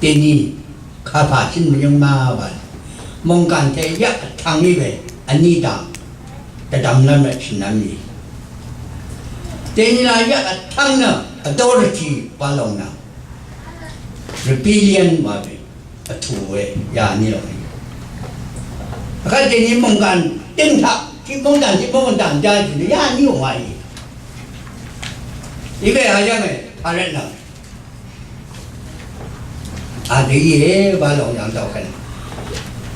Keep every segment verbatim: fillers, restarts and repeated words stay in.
Dèní kàpà shø̀n mvyǿng ma wa. Mòngkàn te yaq vtvng í we vní dang dvdvm lv́m rvt shø̀n lv́m í. Dèní la yaq vtvng nø authority wa lòng nø rebellion wa we. Vtù we ya ní lòng í. Vkvt dèní mòngkàn døng taq tiq mòngkàn tiq mòngkàn dang ja jì nø ya ní lòng wa í. Í we a yv́ng e pà rvt nø a dø íe wa lòng yv̀ng dvkvt.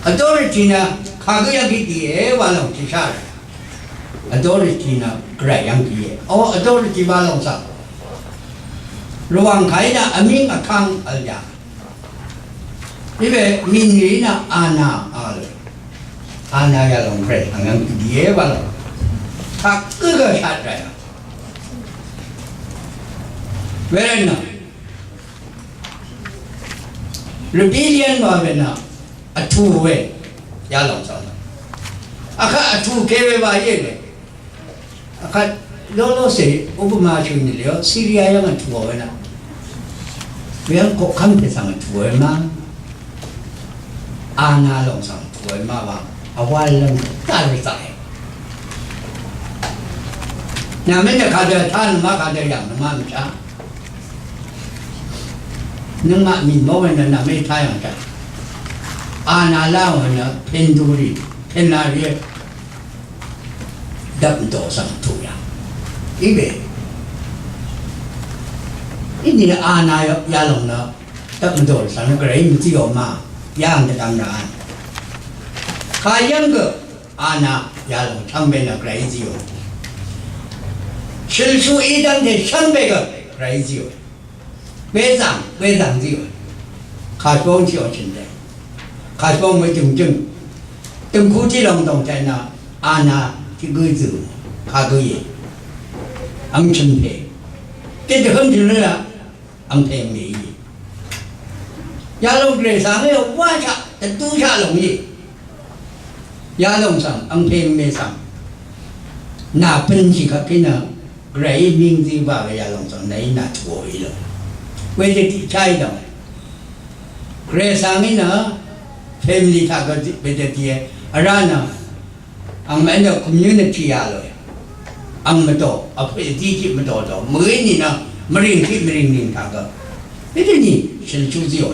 Authority nø kagǿ yv́ng kí dìe wa lòng chishá rvt. Authority nø Gvray yv́ng kí íe. O authority wa lòng svng Rvwàng kàí nø vmíng vkv́ng vl yà. Í we mìnrì nø ana a lø. Ana yalòng Gvray ang yv́ng dìe wa lòng. Kagǿ gø shat rvt yà. Wervt nø rebellion wa we nø vtù we yalòng svng. Akvt vtù ke we wa íe we. Akvt ló ló se upama shø̀n nì lèó Syria yv́ng vtù we nø. Weyv́ng koqkv́m pè svng vtù we ma. Ana lòng svng vtù we ma wa. Awal lv́ng taq rvzaq e. Nà mèn nø kadø taq nø ma kadø yv̀ng nø ma mvchá. Nøngmaq mìn mó we nø nà mé taq yv̀ng chá. Ana lá we nø pèndurì, pènarì. Dvpmvdò svng vtù yà. Í we. Í nìnø ana yalòng nø dvpmvdò svng nø Gvray mvzíò ma. Yà ang dvdvm rà an. Kayv́ng gø ana yalòng shvngbe nø Gvray zíò. Shø̀lshú í dv́ngte shvngbe gø Gvray zíò. Wezàng, wezàng zíò. Kàshvóng zíò chø̀n dè. Kàshvóng we jø̀ngjø̀ng. Dø̀ngku tiq lòng dòng taq nà, ana tiq gǿ zø̀. Kagǿ íe. Ang chø̀n pè. Tiq dvhǿm chø̀n rø a. Ang pè mè íe. Yalòng Gvray sàngé wáshaq, dvdúshaq lòng íe. Yalòng svng, angpè angmè svng. Nà pø̄nshì kvt kènø, Gvray í mìngzí wa we yalòng svng, nàí nà tùò í lòng. Wedø tiq chá í lòng. Gvray svng í nø, family taq gø wedø tiq, vrá nø, ang mvnø community yalòng. Ang mvdò, vpè zí tiq mvdò dò, mø̀í nìnø, mvrìng tiq mvrìng nìng taq gø. Wedø nì, shø̀n shú zíò.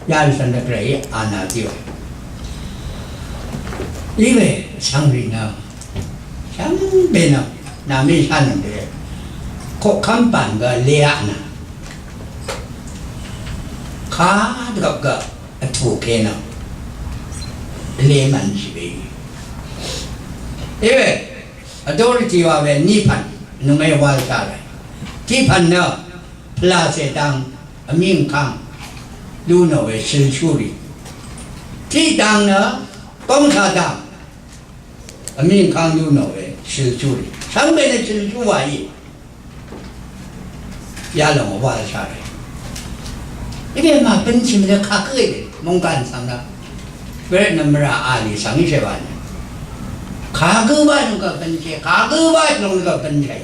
Yalòng svng nø Gvray í ana zíò. Í we shvngrì nø, shvngbe nø, nà mí shá nø dø. Koqkv́m bàn gø leaq nø. Kadvgvp gø vtù ke nø. Lemvnshì we. Í we, authority wa we nipv̀n, nøngmè wal shá we. Tiqpv̀n nø, pvlacè dang, vmíng vkang, lú nò we shø̀lshúrì. Tiqdang nø, góng shà dang, vmíng vkang lú nò we shø̀lshúrì. Shvngbe nø shø̀lshú wàí. Yalòng wàlshà rì. Íwe màbønshì mvlø kagǿ íwe, mòngkàn svng nø. Bret nø mvrà àlì svng íshè wà nø. Kagǿ wà nò gvbønshì, kagǿ wà nò gvbønshì.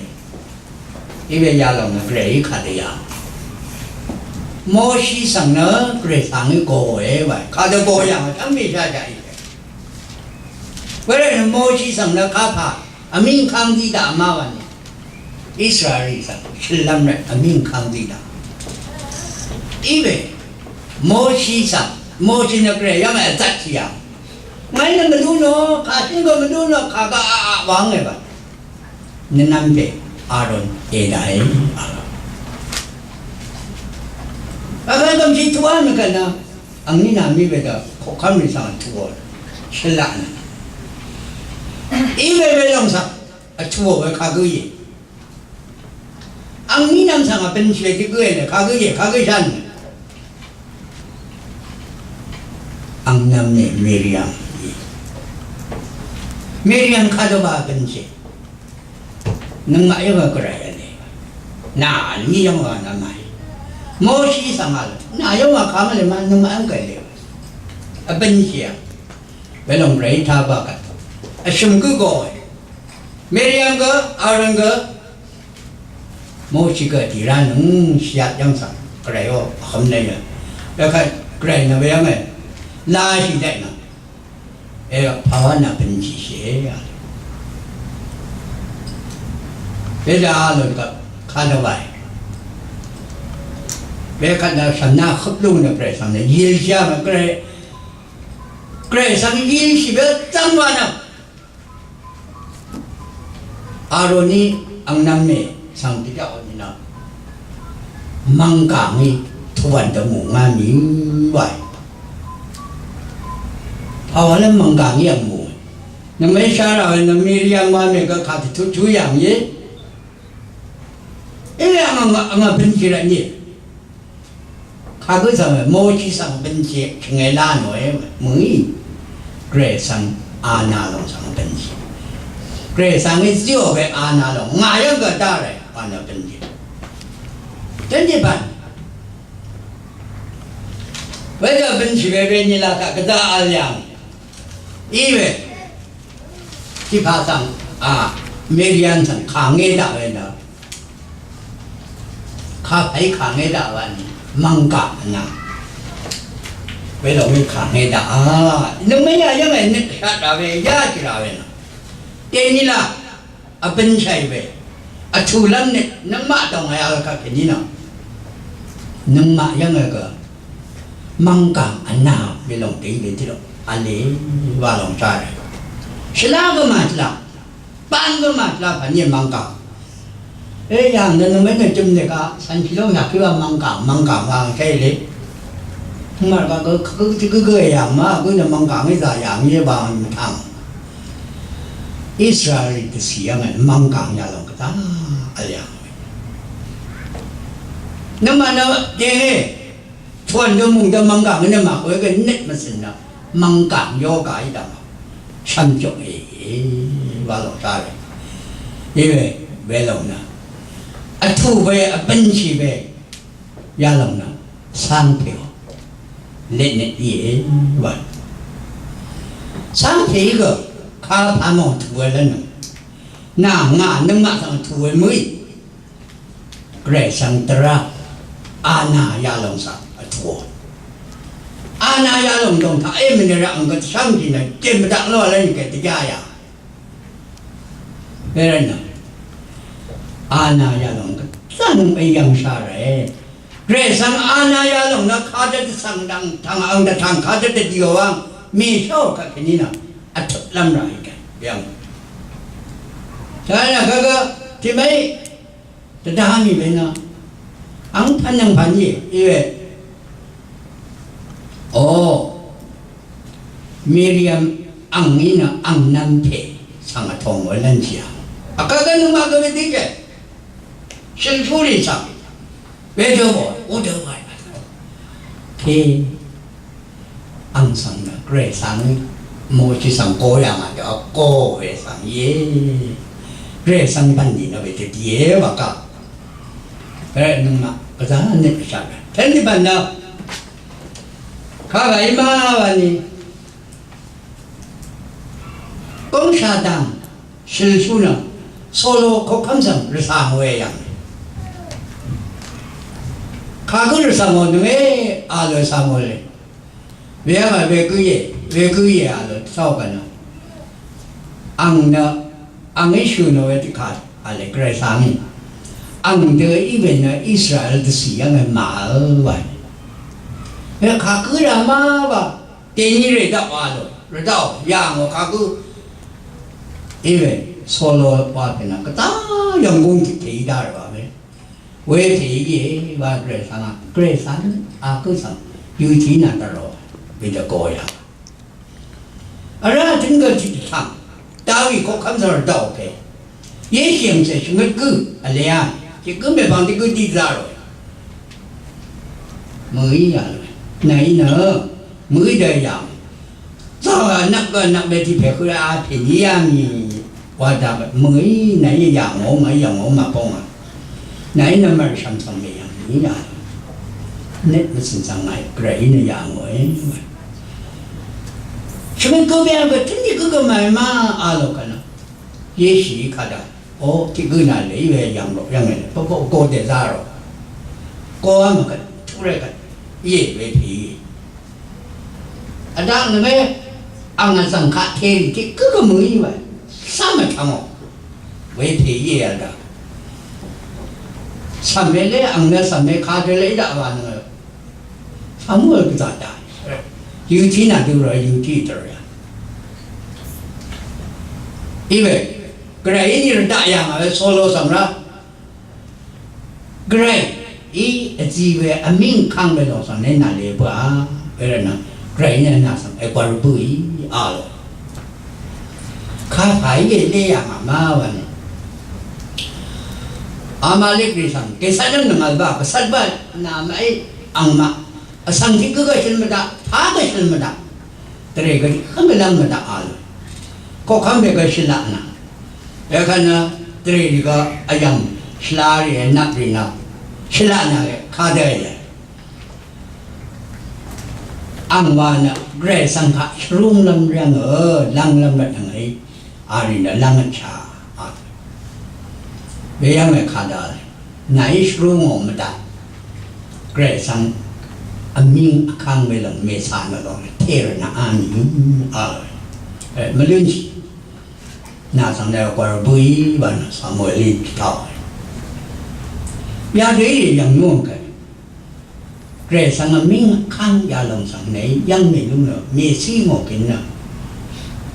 Iwe yalòng nø Gvray í kadø yà. Moshi svng nø Gvray svng í go e wa. Kadø go yà, vtáng bishá jaq í. Wervt nø Moshi svng nø kapà vmíng kang zí daq má wa nì. Israel svng shø̀lv́m rvt vmíng kang zí daq. Iwe Moshi svng, Moshi nø Gvray yv́ng vzatshì yà. Ngàí nø mvlú nò, kàshǿng gø mvlú nò, kàgø aqaq wvng e wa. Nvnvm pè Aron èdàe. Vkvt gv̀mshì tuq á nø kvt nø angní nà mí we dø koqkv́m rì svng tuq ò shvlaq nø. Í we we lòng svng vtuq ò we kagǿ íe. Angní nvm svng vbønshì we tiq gǿ íe nø kagǿ íe, kagǿ shá nø. Ang nvm nè Miriam í. Miriam kadø wa vbønshì. Nøngmaq yv́ng gø Gvray v̄le. Nà ní yv́ng wa nvmai. Moshi svng v̄l. Nà yv́ng wa kà mvle ma nøngmaq yv́ng gø v̄le. Vbønshì yv́ng. Welòng Gvray taq baq kvt. Vshø̀m gǿ go. Miriam gø, Aron gø. Moshi gø dì rá nøng shìat yv́ng svng. Gvray ó vhøm nø yv́ng. Wekvt Gvray nø we yv́ng e. Lashì daq nø. E, pàwá nø bønshìshì e. Wedø a lò gvp kadø wae. Wekvt nø shv̀mná høp lúng nø Gvray svng nø yilshì a mø Gvray. Gvray svng yilshì we zv́ng wa nø. Aroní angnv̄m mè svng dvgaq wà nìnø mv̀nggàngí tuwàn dvmù ngá mì wàì. Pàwà lv́m mv̀nggàngí angmù. Nvmè shara wà nvmè Miriam wà mè gø kà dvtut ju yàng íe. Íe ang ang ang bønshì rvt nìe. Kagǿ svng we Moshi svng bønshì shvngē lá nòe mø̀í. Gvray svng ana lòng svng bønshì. Gvray svng we zíò we ana lòng ngà yv́ng gvdá rè ana bønshì. Dvnjì bv̀n. Wedø bønshì we we nìlá kaq gvdá vl yàng. Í we. Tiqpaq svng a Miriam svng kàngé daq we nø. Kapàí kàngé daq wa ni mv̀nggà vnvng. Welòng we kàngé daq a. Nøngmè yà yv́ng è nø shvt rà we, yá shì rà we nø. Dèní la, vbønshàì we. Vtùlv́m nø, nøngmaq dòng a yà we kaq kèní nø. Nøngmaq yv́ng è gø. Mv̀nggà vnvng welòng dèí we tiq lòng. Vle, wa lòng shà rà. Shvlá gø màshvlá. Pán gø màshvla pv̀n íe mv̀nggàng. E yàng nø nø mv́n nø jøm nø kaq cv̀nshì ló yàkí wa mv̀nggàng mv̀nggàng wa shé le. Mv̀nggàng gø gø gø gø yàng ma gø nø mv̀nggàng í zà yàng íe wa mvtàng. Israel dvcì yv́ng è mv̀nggàng yà lòng gvzà vl yàng. Nøngmaq nø dèngé. Tuan dø mung dø mv̀nggàng nø màkwe gø nøt mvcø̀n nø mv̀nggàng yoga í dv̀ng shv̀mjok è wa lòng shá we. Í we, we lòng nø vtù we, vbønshì we, ya lòng nø cáng pè ò. Nøt nøt íe wa. Cáng pè í gø kapà mò tù we lv́n nø. Nà ngà nøngmaq svng tù we mø̀í. Gvray svng dvrá ana yalòng svng vtùò. Ana yalòng dòng taq é mvnø rvt ang gvt shvng jì nø jèm vdaq ló lv́n gvt dvjá ya. Wervt nø ana yalòng gvt zvng èyv̀ng shà rvt. Gvray svng ana yalòng nø kadø dvsvng dvng tvng ang dvtvng kadø dvdìò ang mèshó kvt kèní nø vtøp lv́m rà í gvt yv̀ng. Taq nø gvgv tìmèí Dvdvhá mì we nø ang pv̀n ang pv̀n íe, í we. O, Miriam ang í nø ang nv̄m pè svng vtong we lv́n jì ang. Vkvt gvnøng ma gø we dí jè. Shø̀lshúrì svng. Wedø bò, udø wàì. Pè Ang svng nø Gvray svng mòshì svng go yà ngà dø go we svng íe. Gvray svng bv̀n nì nø we dø dìe wa kà. Gvray nøngmaq gvzà nø gvshà we. Tø̄n dì bv̀n nø kà gà í ma wa nì. Góng shà dv̀ng shø̀lshú nø Solo koqkv́m svng rvcv̀ng we yv̀ng. Kagǿ rvcv̀ng ò nøngé a lo svng ò le. Weyv́ng a wegǿ íe, wegǿ íe a lò dvzá ò gv̀n ò. Ang nø, ang í shø̀ nò we dvkà a lè Gvray svng í. Ang dø í we nø Israel dvcì yv́ng e màvl wa. We kagǿ rà má wa. Dèní rèdaqò a lò, rvdaqò, yà ngò kagǿ. Í we, Solo wa pè nø, gvdá yv̀nggúng tiq tèí dá rvwà we. We pè íe, wa Gvray svng a, Gvray svng, a gǿ svng, yø tiq nà dvrò, we dvgò yà. Vrá tø̀ng gø tiq dvtvng, Dawi koqkv́m svng rvdaqò pè. Yeshì angcè shvngøt gǿ vlea, shvngøt gǿ mèpvng tiq gǿ tiq zaqò. Mø̀í yà lòe. Nàí nø, mø̀í dø yà. Zà nø gø nø bètì pè høq a pè ní yà mì. Wa dà mø̀í nàí yà ngò màí yà ngò màbóng a. Nàí nø mv̀rshv̀m svng mè yà mì yà. Nøt mvcø̀n svng ngàí gvray nø yà ngòe. Shvngøt gø bèà gø tø̀n dì gø gø màí ma a lò kvt nø. Yeshì kadà. O, tiq gø nà lè í we yv̀ng lok yv̀ng e, pvpvp go dèzá rò. Go á mvkvt, tuq rè kvt, íe we pè í. Vdaq nø we ang vsvng kaq terì tiq gø gø mø̀í wa. Cv́m vtvngò. Wepè íe vdaq. Cv̀m we lé ang nø cv̀m we kadø lé daq wa nø. Cv̀m we gvzà daq. Yøtí nà dø rò yøtí dø rò ya. Iwe. Gvray í nì rvdaq yà ngà we solo svng rá. Gvray í vzi we vmíng vkv́ng we lòng svng ne nà le bǿà. Wervt nø Gvray nø nà svng ègwvr bǿì a lo. Kapà í èlé yà ngà ma wa nø. Amalek rì svng gèsvt lv́m nøngvl bá gvsvt bá nà màí angmaq. Vsvng tiq gǿ gvshøl mvdaq, pà gvshøl mvdaq. Dvrè gø tiq kv́m gvlv́m mvdaq a lo. Koqkv́m we gø shvlaq nà. Wekvt nø dvrè rì gø vyv̀m shvla rì nvp rì nø shvlaq nà we kadø íe. Ang wa nø Gvray svng kaq shvrúnglv́m rv́ngø, lv́nglv́m rvt nøngø í. Arì nø lv́ngvt shà. A. Weyv́ng we kadø íe. Nàí shvrúngò mvdaq. Gvray svng vmíng vkv́ng we lòng mèsà nø lòng tèrø nà á nì. A. Mvlúnshì. Nà svng nø gvr bǿì wa nø Samuel í pìtaq. Yadø í yv̀ng nung kè. Gvray svng vmíng vkv́ng yalòng svng nø yv́ng mè lúng nø mèsí ngò kèní nø.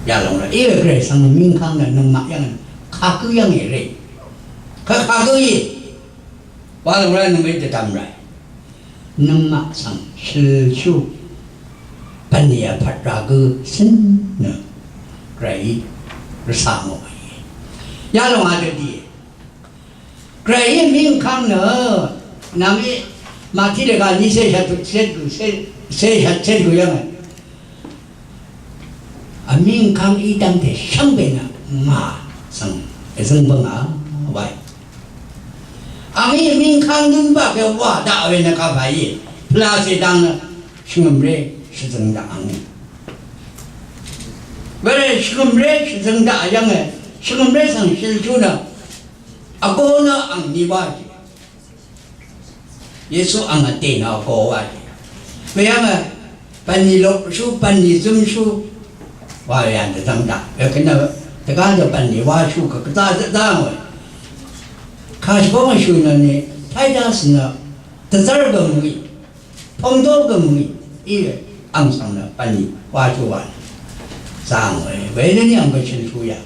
Yalòng nø í Gvray svng vmíng vkv́ng nø nøngmaq yv́ng nø kagǿ yv́ng èrè. Kagǿ í. Wa lòng rá nøngmè dvdvm ràì. Nøngmaq svng shølshú. Bv̀nlì vpvt ragǿ cǿn nø. Gvray í rvcà ngò íe. Yalòng a dø dìe. Gvray í vmíng vkv́ng nø. Nvng í Mati dvgà ní cé shvt cé gø cé shvt cé gø yv́ng e. Vmíng vkv́ng í dv́ngte shvngbe nø ngà svng èzøng bøngà wae. Angí vmíng vkv́ng dønbaq ke wa daq we nø kapà íe. Pvlacè dang nø shvngø̀mré shvzøng daq angí. Wervt shvngø̀mré shvzøng daq yv́nge shvngø̀mré svng shølshú nø vgō nø angní wa jì. Yesu ang vdè nø vgō wa jì. Weyv́ng bv̀nlì lokshú, bv̀nlì zømshú. Wa we ang dvzv́ng daq. Wekvt nø dvgá dø bv̀nlì washú gø gvzá zø zá ngòe. Kashvóngshú nø ni, Titus nø dvzv́r gø mø̀í. Pongdó gø mø̀í. Í we ang svng nø bv̀nlì washú wa. Zá ngòe. Wenø ni ang gø shønshú ya.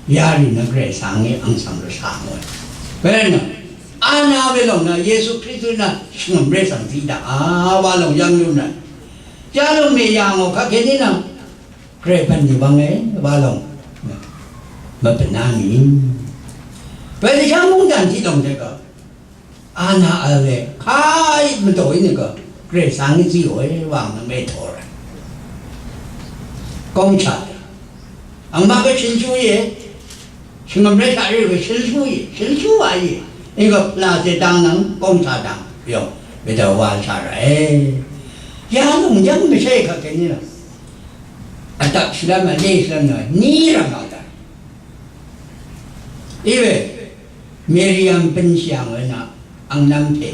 Yarì nø Gvray svng í ang svng rvsha ngòe. Wervt nø, ana we lòng nø Yesu Kristu nø shvngø̀mré svng zí daq a wa lòng yv́ng lún nø. Yalòng mèyà ngò kakèní nø. Gvray bv̀n nì wvng e wa lòng. Mvbø̀n á ngì. Wedø shvngúng dàn tiq lòng dègø. Ana vl we kayit mvdò í nø gø Gvray svng í zíò í wàng nø mètòrà. Góng shà. Angmaq gø shø̀lshú íe. Shvngø̀mré shaq ré gø shø̀lshú íe. Shø̀lshú wa íe. Í gø pvlacè dang nvng góng shà dang. Yòng. Wedø wa shà ràe. Yalòng yv́ng mvshé kà kèní nø. Vdvp shvlv́m vlé shvlv́m nø. Ní rv̀m vdvp. Í we. Miriam bønshì ang we nø ang nvm pè.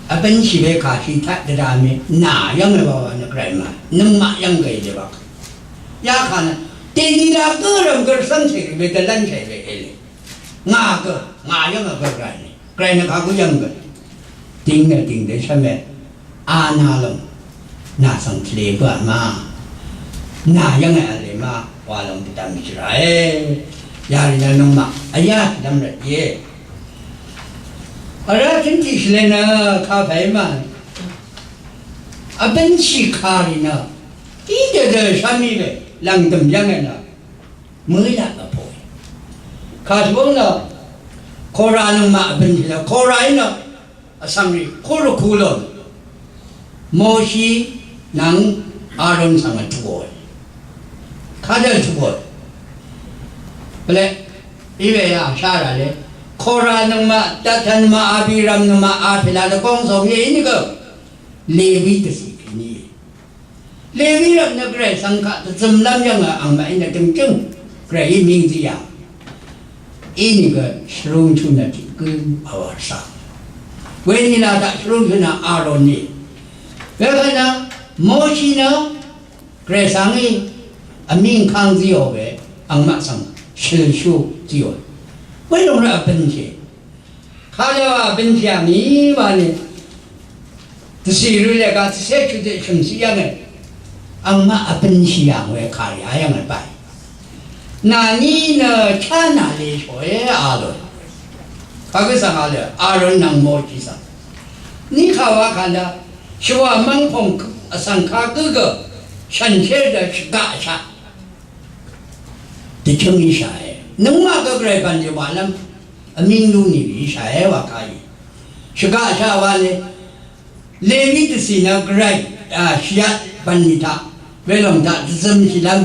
Vbønshì we kàshì taq dvda mì nà yv́ng we wa wa nø Gvray mà nøngmaq yv́ng gø í dvbak. Yakà nø dèní la gø rv̀m gø rvcv́ng shì we dvlv́n shì we èlè. Ngà gø ngà yv́ng we gø Gvray nì. Gvray nø kagø yv́ng gø. Ding nø ding dvshv́m we. Ana lòng. Nà svng tvlē bǿà ma. Nà yv́ng èv̀l lè ma. Wa lòng dvdvm shvràe. Yarì nø nøngmaq. Vyá dvdvm rvt íe. Vrá tǿn tiq shvlē nø kapè ma. Vbǿnshì kàrì nø. Í dø dø shvmí we. Lv̀ngdø̀m yv́ng è nø. Mø̀í laq vpòe. Kàshvbóng nø. Kora nøngmaq vbø̀nshì nø. Kora í nø. Vsvng rì kúrvkú lò. Moshi nvng Aron svng vtùò. Kadø vtùò. Vle, iwe ya shara le. Kora nøngmaq, Datan nøngmaq, Abiram nøngmaq, Apela dvgong song ye inìgø. Lewi dvsì kèní. Lewi rvt nø Gvray svng kaq dvzømlv́m yv̀ngø angmaq í nø døngjøng Gvray í ming zí yà. Inìgø shvrúngshú nø tiq gǿ vwv̀r svng. Wenìlà taq shvrúngshú nø Aron í. Wekvt nø Moshi nø Gvray svng í vmíng kang zíò we, angmaq svng shø̀lshú zíò we. Welòng rvbønshì. Kàrà wa vbønshì yàngì wa nì. Dvcì rø lè ga dvcè chø dvcè shø̀m shì yàngì. Angmaq vbønshì yàng we kàrà yàngì bai. Nàní nø chá nà lè shòe a lò. Kagø svng a lò, Aron nvng Moshi svng. Ní kà wa kà nø, shvwà mvngpòng vsvng kagø gø, shànshér dø shvgaq shaq. Dvchøng í shàe. Nøngmaq gø Gvray bv̀n yv̀ng wàlv́m, vmíng lú nì í shàe wa kà í. Shvgaq shaq wa lè, Lewi dvcì nø Gvray, a, shvyat bv̀n nì taq, welòng taq dvzømshìlv́m,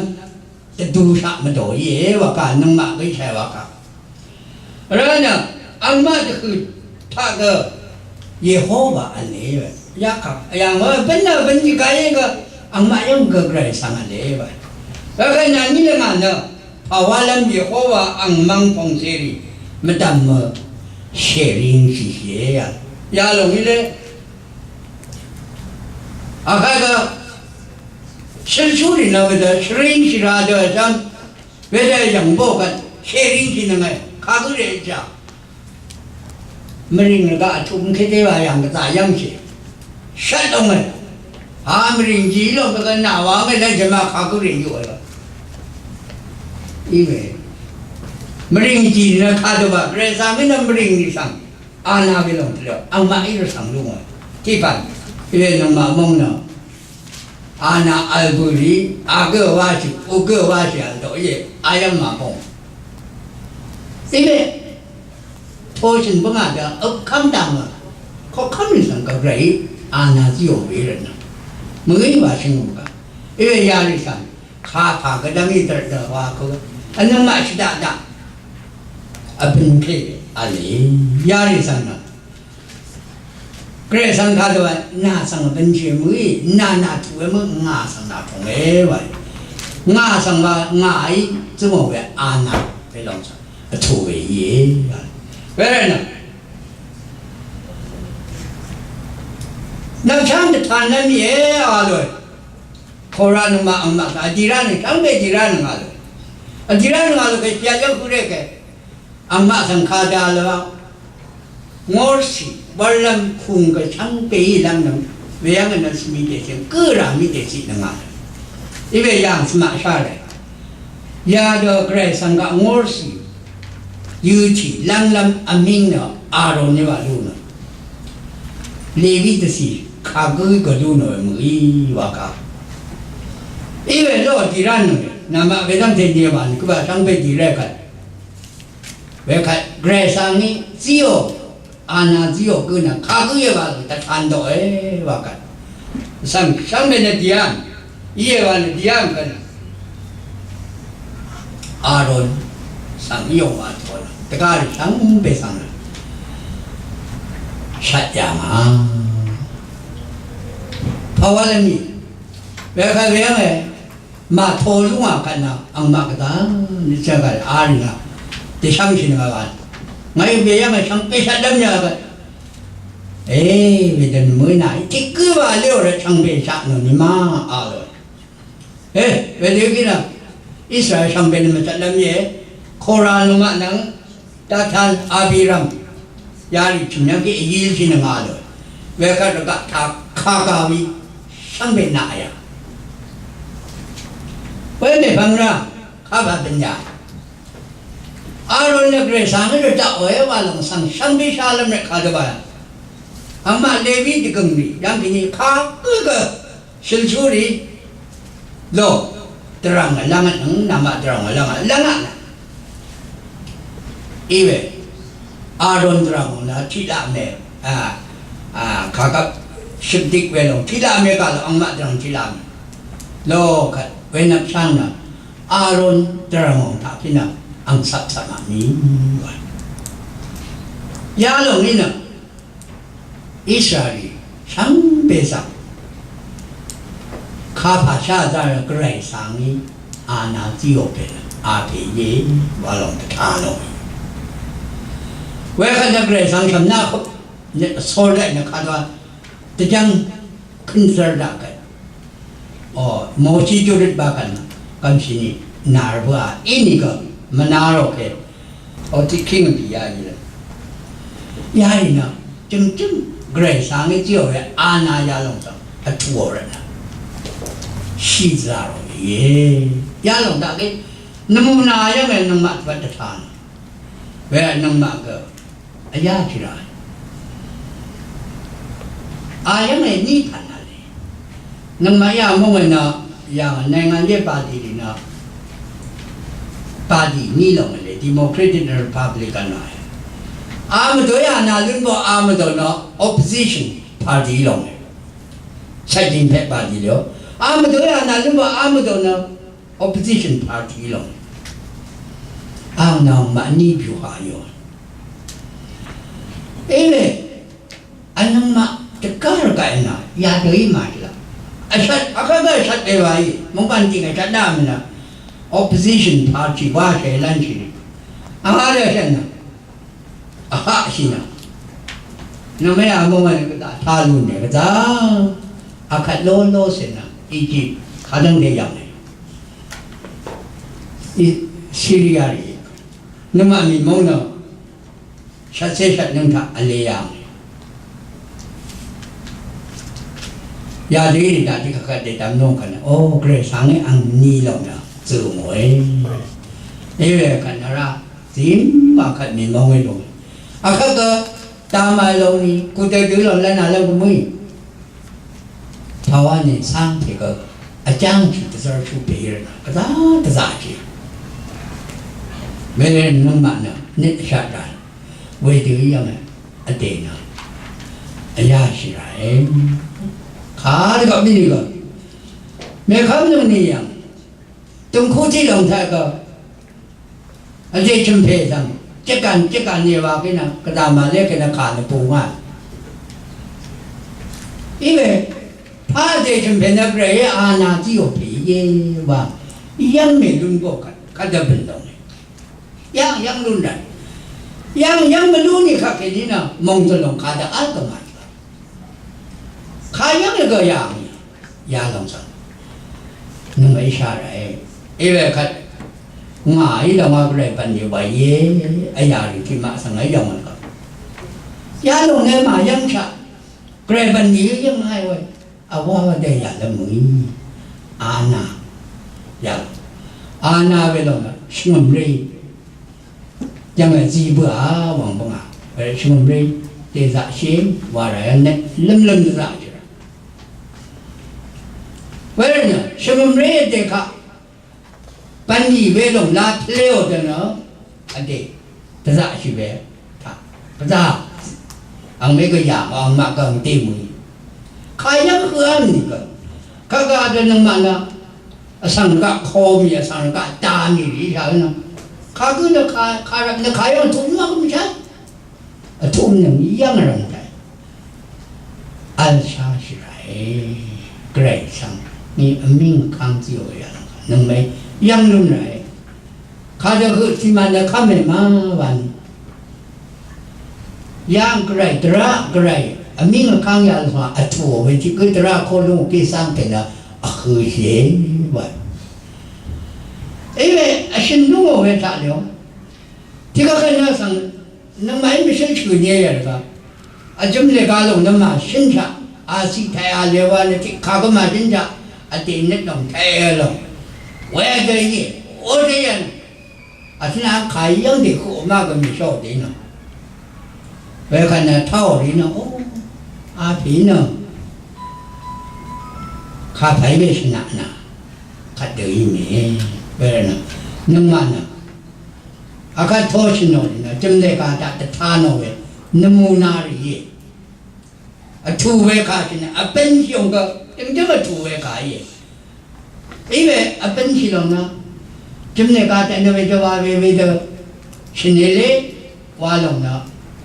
dvdushaq mvdò íe wa kà, nøngmaq gø í shàe wa kà. Vrá nø, angmaq dvhø̀ taq gø, Yehowa v̄le we. Yakaq, yàng wa, bøn nø bøn yì gayé gø, angmaq yv́ng gø Gvray svng v̄le we. Gvray nàní lvngà nø, pàwálv́m Yehowa ang mvng pòngcèrì, mvdv̀m mø, shèring shìshìe ya. Yalòng í lé, Akvt gø shø̀lshúrì nø wedø shvring shìra dø vjv́m wedø yv̀ngbó kvt shèring shì nøngè kagǿ rè jà. Mvrìng rvgaq vtuq mvkété wa yv̀ng gvzà yv́ngshì. Shvt ongè. A mvrìng jì lòng gvgvn nà wa ngè nø jvma kagǿ rè yuq èlò. Iwe. Mvrìng jì nø kadø wa Gvray svng nø mvrìng rì svng. Ana we lòng tø angmaq í rvsvng lúngò. Tiqpv̀n we nøngmaq móng nø ana vl bø̀rì, a gø wáshì, u gø wáshì vl dø íe, ayv́ng màbòng. Íwe, toshø̀n bǿngà dø øpkv́m dv̀ngø, koqkv́m rì svng gvray, ana zíò we rvtnø. Mø̀í wa shø̀ngø gø. Íwe yarì svng, Kapà gvdv́ng í dvrdø wa kø. Vnøngmaq shvdaq daq. Vbø̀n pè v̄le. Yarì svng nø. Gvray svng kadø wa nà svng vbø̀n shì mø̀í, nà nà tù we mø̀í, ngà svng nà tù we wa. Ngà svng wa, ngà í zø̀mò we a nà we lòng svng. Vtù we íe. Wervtnø. Nvmshv́ng dvtan nv́m íe a lòe. Kora nøngmaq angmaq svng vdira nøng shvngbe dira nøng a lò. Vdira nøng a lò kè shvya jv́ng høq ré kè. Angmaq svng kada lò. Ngorsi wurlvm kung kè shvngbe í lv́m nøng. Weyv́ng nø svmi dèsì gø rà mí dèsì nøng a lò. Iwe yàng svmaq shá rè. Yadø Gvray svng gaq ngorsi. Yøtì lv́nglv́m vmíng nø Aron í wa lú nø. Lewi dvcì kagǿ gvlú nø mø̀í wa kà. Iwe ló dì rá nø, namaq wedv́ngte ni wa nø, gvbà shvngbe dì ré kvt. Wekvt, Gvray svng í zíò, ana zíò gø nø, kagǿ íe wa gø, dvtan dòe wa kvt. Svng, shvngbe nø dì yv́ng, íe wa nø dì yv́ng kvt nø. Aron svng yòng wa tò nø. Dvgá rì shvngbe svng nø. Shvt yà ngà. Pàwálv́m í. Wekvt weyv́ng e. Màtō lúngà kvt nø. Angmaq gvdv́ng. Nìcv̀ng gvt a rì ngà. Dèshv́ngshì nø ngà gvt. Ngàí weyv́ng e shvngbe shvtlv́m yà gvt. E, wedø nø mø̀í nà. Tiq gǿ wa lé ò rvt shvngbe shvt nø nìmá a lò. E, wedø gí nø Israel shvngbe nø mvtvt lv́m íe, Kora nøngmaq nvng Datan Abiram yarì chø̀m yv́ng gí èyílshì nø ngà lò. Wekvt rvgaq taq kagà wí shvngbe naq yà. Wemèpvng rá kagà bø̀n yà. Aron nø Gvray svng rvdaq òe wa lòng svng shvngbe shalv́m rvt kadø wa yà. Angmaq Lewi dvgø̀ng rì yv́ng kèní kagø gø Shø̀lshúrì lò dvrv̀ng vlv́ngvt nøng namaq dvrv̀ng vlv́ngvt lv́ngvt nø. Iwe Aron dvrv̀ng nø tiqlaq mè, a, a, kagvp shøpdik we lòng tiqlaq mè gaq lò angmaq dvrv̀ng tiqlaq mè. Lò kvt we nvpsháng nø Aron dvrv̀ng taq pí nø ang cvpcvp màmì wa. Yalòng í nø Israelí shvngbe svng kapà shá zá rvt Gvray svng í ana zíò pè nø a pè íe wa lòng dvta lò. Wekvt nø Gvray svng shv̀mná vsor daq nø kadø dvjv́ng kønzvr daq gvt. Ò, Moshi júrøt bá kvt nø, kvmshì nì, nà rvø a, inìgø, mvnarò ke. Ò, tiq king bì ya í lv́m. Yarì nø, jø̀mjø̀m, Gvray svng í zíò we, ana yalòng svng, vtuò rvt nø. Shì zà rò we íe. Yalòng taq ke, nvmuna yv́ng we nøngmaq tvt dvtà nø. We nøngmaq gø, Vyá jì rà. A yv́ng è ní pv̀n nà lè. Nøngmaq yà mòngò nø yà နိုင်ငံရေးပါတီ rì nø. Party ní lòng lè Democratic Republican nà. A mvdò yà nà lún bò a mvdò nø opposition party lòng lè. Shvt jìngpè party lè. A mvdò yà nà lún bò a mvdò nø opposition party lòng. Ang nòng mvní byuha yò. Ime, anøng maq dvgá rvgaq nà, yadø í màshìlaq. Vshat, vgá gá vshat dvwàí, mungkàn tìng vshat dá mìnà. Opposition party wáshè lánshì. Ang vdø vshat nà. Vhaqshì nà. Nøngmè a mungkàn gvdaq taq lúnè gvdaq. Akvt ló ló sè nà. Egypt. Kadv́ng dè yv̀ng nè. I, Syria rì. Nøngmaq mì móng nø. Shvtcé shvtnøng taq vle yà. Yadø í rì daq dø kvkvt dè dvm nòng kvt nø. O, Gvray svng í ang ní lòng nø. Zø̀ mòe. Íwe kvt nø rá. Zím wa kvt mì móng í lòng. Akvt gø dama lòng ní. Kudø dø lòng lv́n a lòng gø mø̀í. Tawá nì cáng pè gø vjáng shì dvzv́r shú pè í rvt nø gvzá dvzá shì. Mèlèn nøngmaq nø nit shaq rà. Wedø í yv́ng vdè nø vyá shì ràe. Kàdvgvp mí nìgø mèkv́m nøng nì yv̀ng dø̀ngkú tiq lòng taq gø Vdè chø̀mpè svng, jvgàn, jvgàn nìwa kènø, gvdà màlé kènø kà nvbù ngà. Iwe, pà vdè chø̀mpè nø Gvray ana tiq yò pè íe wa, yv́ng mèlún gø kvt, kvt dvbø̀n lòng. Yv́ng, yv́ng lún rvt. Yv́ng, yv́ng mvlún nì kvt kèní nø, mòng dvlòng kà dvvl gø màt. Kayv́ng rvgø yà ngì, yalòng svng. Nøngmaqí shá ràe. Iwe kvt, ngàí lòng a Gvray bv̀n yø wàìe, vyà rì tiqmaq svng èyv̀ng vl gø. Yalòng nø màyv́ng shaq. Gvray bv̀n yø yv́ng hai we. Vwá wá dè yà lv́m mø̀í. Ana. Yalòng. Ana we lòng a, shvngø̀m rì. Yv́ng èzí bǿà wv̀ng bvngà. Wervt shvngø̀mré dèzaqshì wàrà yv́ng nøt lv́mlv́m dvzaqshì rà. Wervt nø shvngø̀mré dèkaq bv̀nlì welòng la tvléò dvnø vdè dvzaqshì we taq. Dvzaq. Angmè gø yà angmaq gø angté mø̀í. Kayv́ng høq v́m nìgø. Kagaq dø nøngmaq nø vsvng rvgaq koqmì, vsvng rvgaq daqmì rì shaq nø. Kagø nø ka, karvp nø kayv́ng vtuq nø gø mvshaq. Vtuq nø yv́ng rv̀ng daq. Vl shashì ràe. Gvray svng ni vmíng vkv́ng zíò yv̀ng. Nøngmè yv́ng lún ràe. Kadø høq tiqmvn nø kv́me ma wa ni. Yv́ng Gvray, dvraq Gvray, vmíng vkv́ng yalòng a vtùò we tiq gø dvraq koqlúng gø sangpè nø vhø̄shìe wa. Iwe vshø̀n lúngò we taq lèò. Tiqkvt nø svng nøngmaqí mvshǿl shø̀n íe rvgaq. Vjø̄m lèga lòng nø màshǿn shaq, a ciq taq a lèwa nø tiq kagø màshǿn shaq, vdè nøt lòng taq a lòng. Wē dø íe, ó dø íe. Vtnaq kàí yv́ng dèhøq má gø mèshá dèí nø. Wekvt nø táò rìí nø, ó, a pèí nø. Kàpàí we shvnaq nø. Kvt dø í mèé. Wervt nø. Nøngmaq nø. Akvt toshì nò rì nø. Jø̀m lèga taq dvtá nò we. Nvmuna rìí. Vtù we kà shì nø, vbønshì ong gø, døngjǿm vtù we kà íe. Iwe vbønshì lòng nø, jø̀m lèga taq nø we dø wa we we dø, shvnelé wa lòng nø,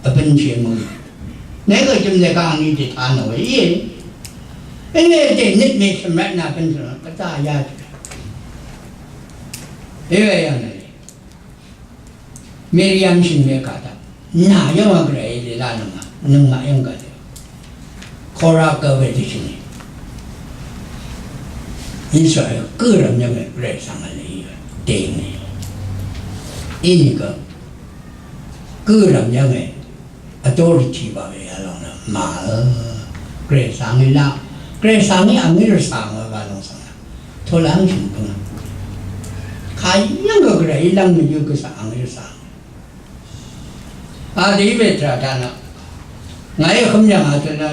vbønshì mø̀í. Nègø jø̀m lèga angní dètà nò we íe. Iwe dènøt mèshø̀m rvtnø vbønshì lòng, gvzá yá jì. Iwe yv̀ng nø. Miriam shø̀n we kà taq. Nà yv́ng wa Gvray lèlá nøngmaq, nøngmaq yv́ng gvray. Kora gø we dvshø̀n. Israel gǿrv̀m yv́nge Gvray svng vl í dènge. Inìgø gǿrv̀m yv́nge authority wa we yalòng nø màø. Gvray svng í laq. Gvray svng í angí rvsvng wa wa lòng svng. Tolv́ng shø̀n pø̀ng. Kayv́ng gø Gvray í lv́ng mvyǿ gø svng angí rvsvng. Adø í we tvrà taq nø ngàí vhǿm yv̀ngà tø nø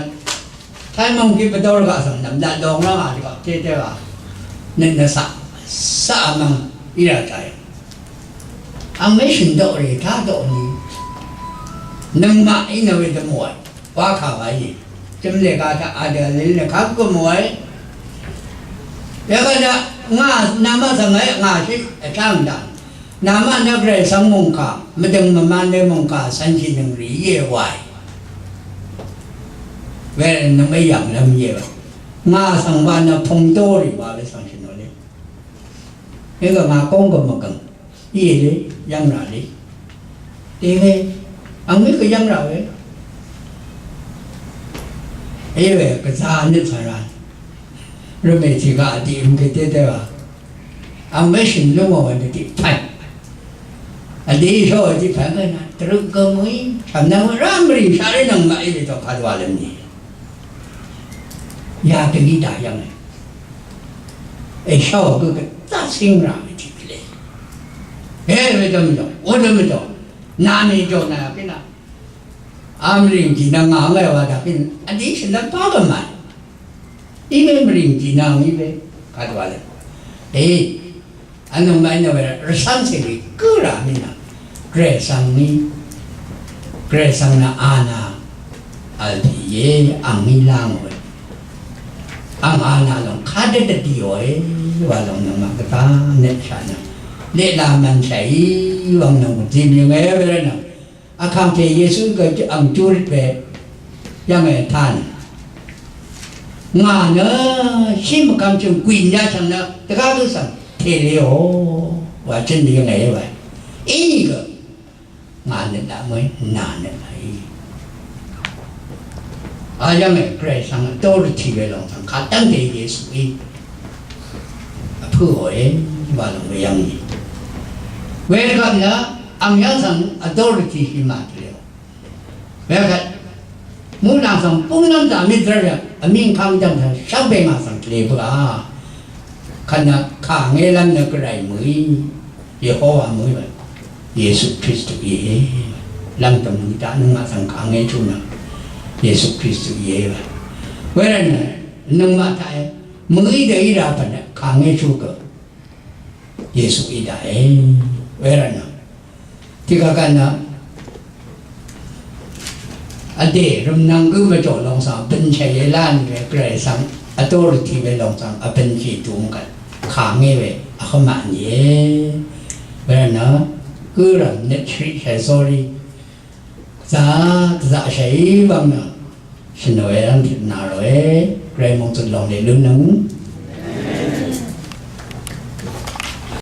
Taimong kí pvdór gaq svng nv̀m daq dong rv́ngà dvgvp tété wa nøt nø saq saq vmvng í rà taq. Ang mèshø̀n doq rì tá doq ni nøngmaq í nø we dvmòe wa kà wa í. Jø̀m lè ka taq adø vlil nø kaq gø mòe. Yagø daq ngà namaq svng ngà shì vtáng daq. Namaq nø Gvray svng mòngkà, mvdø̀ng mvman we mòngkà, cv̄nshì nøng rì íe wae. Wervt nø mvyv̀nglv́m íe wae. Ngà svng wa nø pungdó rì wa we svng shø̀n nò le. Wegø ngà góng gø mvgø̀ng. Íe le, yv́ng rà le. Dèwe, angmí gø yv́ng rà we. Íe we, gvzà nøt svng rà. Rvmè tì gaq vdì vm gø dé dé wa. Ang mèshø̀n lúngò wv̀n dvdì pv̀n. Vdì shò dvdì pv̀n gø nà. Dvrø gø mø̀í. Shv̀m nvng rá mvrì shaq ré nvng maqí dvdì tø kadwa lv́m nì. Ya dvgí dà yv́ng. Èshò gø gvdá cíng rà mì dvdì lè. È, wē dv́m dø. Wē dv́m dø. Nà mì dø nà yà kí nà. Amrìng jì nvng ngà ngè wa dvkín vdì shì nvng pà gø màì. Íwe mrìng jì nvng íwe kadwa lv́m. Dè. Vnøng màì nø we rvsvng cè rì gǿ rà mì nvng. Gvray svng ní. Gvray svng nø ana. Vl pì íe ang ní láng we. Ang ana lòng kadø dvdì we. Wa lòng nø màgvta nø shà nø. Leq la mvn shà í wvng nø zim yøng e we rvnø. Vkàngpè Yesu gø ang júrøt we yv́ng ètán. Ngà nø shí mvkvm chø̀ng gwìn yashv̀ng nø dvgá gø svng tèlèò wa chø̀n yv́ng èí wa. Inìgø ngà nøt laq mø̀í nà nøt laq í. A yv́ng è Gvray svng authority we lòng svng kadv́ngte Yesuí vpø̄ò e wa lòng we yv́ng í. Wedvgvp nø ang yv́ng svng authority shì màtø̀lèò. Wekvt muqlàng svng búngnv́m dà mí dv́r yv̀ng vmíng káng dv́ng svng shvngbe ngà svng tvlē bǿà. Kvt nø kàngé lv́m nø Gvray mø̀í, Yehowa mø̀í we. Yesu Kristu íe. Lv́m dv̀m mø̀í taq nøngmaq svng kàngé chunø Yesu Kristu íe we. Wervtnø nøngmaq taq e mø̀í dø í rà pvt nø kàngé chu gø Yesu í daqe. Wervtnø tiqkvt gvt nø vdè rvmnvng gǿ mvjò lòng svng vbønshàìe lá nìwe Gvray svng authority we lòng svng vbønshì dungkvt kàngé we vhvmaq nìe. Wervtnø gǿrv̀m nøt shvriqshàì sórí Za, za shàì wvng nø shvnòe rv́ng tøt nà ròe, Gvray mòngzø̀t lòng lè lúnnøng,